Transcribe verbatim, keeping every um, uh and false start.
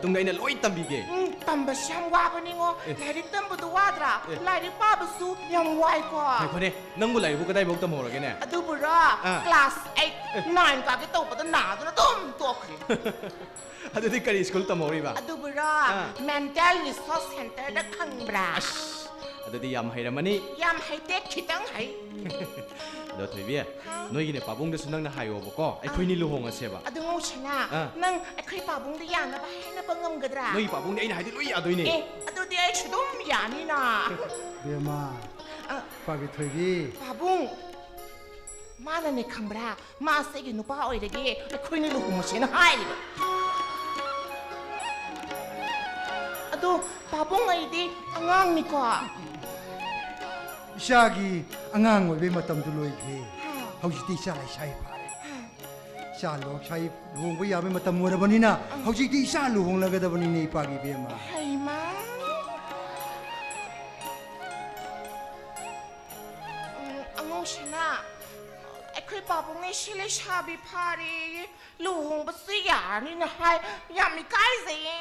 ꯇꯨꯡꯗ ꯑꯩꯅ ꯂꯣꯏ ꯇꯝꯕꯤꯒꯦ꯫ ꯎꯝ, ꯇꯝꯕꯁꯨ ꯌꯥꯝ ꯋꯥꯕꯅꯤꯉꯣ꯫ ꯑꯦ꯫ ꯂꯥꯏꯔꯤꯛ ꯇꯝꯕꯗꯨ ꯋꯥꯗ꯭ꯔꯥ? ꯑꯦ꯫ ꯂꯥꯏꯔꯤꯛ ꯄꯥꯕꯁꯨ ꯌꯥꯝ ꯋꯥꯏꯀꯣ꯫ ꯉꯥꯏꯈꯣꯅꯦ, ꯅꯪꯕꯨ ꯂꯥꯏꯔꯤꯛꯄꯨ ꯀꯗꯥꯏꯐꯥꯎ ꯇꯝꯍꯧꯔꯒꯦꯅꯦ? ꯑꯗꯨꯕꯨꯔꯣ, ꯑꯥ꯫ ꯀ꯭ꯂꯥꯁ ꯑꯩꯠ, ꯅꯥꯏꯟ ꯀꯥꯒꯦ ꯇꯧꯕꯗ ꯅꯥꯗꯨꯅ ꯑꯗꯨꯝ ꯇꯣꯛꯈ꯭ꯔꯦ꯫ ꯑꯗꯨꯗꯤ ꯀꯔꯤ ꯁ꯭ꯀꯨꯜ ꯇꯝꯍꯧꯔꯤꯕ? ꯑꯗꯨꯕꯨꯔꯣ, ꯑꯥ꯫ ꯃꯦꯟꯇꯦꯜ ꯔꯤꯁꯣꯔꯁ ꯁꯦꯟꯇꯔꯗ ꯈꯪꯕ꯭ꯔꯥ? ꯑꯁ, ꯑꯗꯨꯗꯤ ꯌꯥꯝ ꯍꯩꯔꯝꯃꯅꯤ꯫ ꯌꯥꯝ ꯍꯩꯇꯦ, ꯈꯤꯇꯪ ꯍꯩ꯫ ꯑꯗꯣ ꯊꯣꯏꯕꯤ, ꯅꯣꯏꯒꯤꯅꯦ ꯄꯥꯕꯨꯡꯗꯁꯨ ꯅꯪꯅ ꯍꯥꯏꯌꯣꯕꯀꯣ, ꯑꯩꯈꯣꯏꯅꯤ ꯂꯨꯍꯣꯡꯉꯁꯦꯕ꯫ ꯑꯗꯨ ꯉꯧꯁꯤꯅ, ꯑꯥ꯫ ꯅꯪ ꯑꯩꯈꯣꯏ ꯄꯥꯕꯨꯡꯗ ꯌꯥꯅꯕ ꯍꯥꯏꯅꯕ ꯉꯝꯒꯗ꯭ꯔꯥ? ꯅꯣꯏꯒꯤ ꯄꯥꯕꯨꯡꯗꯤ ꯑꯩꯅ ꯍꯥꯏꯗꯤ ꯂꯣꯏ ꯌꯥꯗꯣꯏꯅꯦ꯫ ꯑꯦ, ꯑꯗꯨꯗꯤ ꯑꯩꯁꯨ ꯑꯗꯨꯝ ꯌꯥꯅꯤꯅ꯫ ꯕꯦꯝꯃ, ꯑ꯫ ꯄꯥꯕꯤ ꯊꯣꯏꯕꯤ꯫ ꯄꯥꯕꯨꯡ, ꯃꯥꯅꯅꯦ ꯈꯪꯕ꯭ꯔꯥ, ꯃꯥꯁꯦ ꯑꯩꯒꯤ ꯅꯨꯄꯥ ꯑꯣꯏꯔꯒꯦ, ꯑꯩꯈꯣꯏꯅꯤ ꯂꯨꯍꯣꯡꯉꯁꯦꯅ ꯍꯥꯏꯔꯤꯕ꯫ ꯑꯗꯣ ꯄꯥꯕꯨꯡ, ꯑꯩꯗꯤ ꯑꯉꯥꯡꯅꯤꯀꯣ꯫ ꯏꯆꯥꯒꯤ ꯑꯉꯥꯡ ꯑꯣꯏꯕꯩ ꯃꯇꯝꯗꯨ ꯂꯣꯏꯈ꯭ꯔꯦ꯫ ꯍꯧꯖꯤꯛꯇꯤ ꯏꯆꯥ ꯂꯩꯁꯥꯕꯤ ꯐꯥꯔꯦ꯫ ꯏꯆꯥ ꯂꯩꯁꯥꯕꯤ ꯂꯨꯍꯣꯡꯕ ꯌꯥꯕꯩ ꯃꯇꯝ ꯑꯣꯏꯔꯕꯅꯤꯅ ꯍꯧꯖꯤꯛꯇꯤ ꯏꯆꯥ ꯂꯨꯍꯣꯡꯂꯒꯗꯕꯅꯤꯅꯦ ꯏꯄꯥꯒꯤ ꯕꯦꯝꯃ꯫ ꯍꯩꯃꯥ꯫ ꯎꯝ, ꯑꯉꯧꯁꯤꯅ, ꯑꯩꯈꯣꯏ ꯄꯥꯕꯨꯡꯅ ꯏꯆꯥ ꯂꯩꯁꯥꯕꯤ ꯐꯥꯔꯦꯌꯦ, ꯂꯨꯍꯣꯡꯕꯁꯨ ꯌꯥꯔꯅꯤꯅ ꯍꯥꯏ꯫ ꯌꯥꯝ ꯏꯀꯥꯏꯖꯩꯌꯦ꯫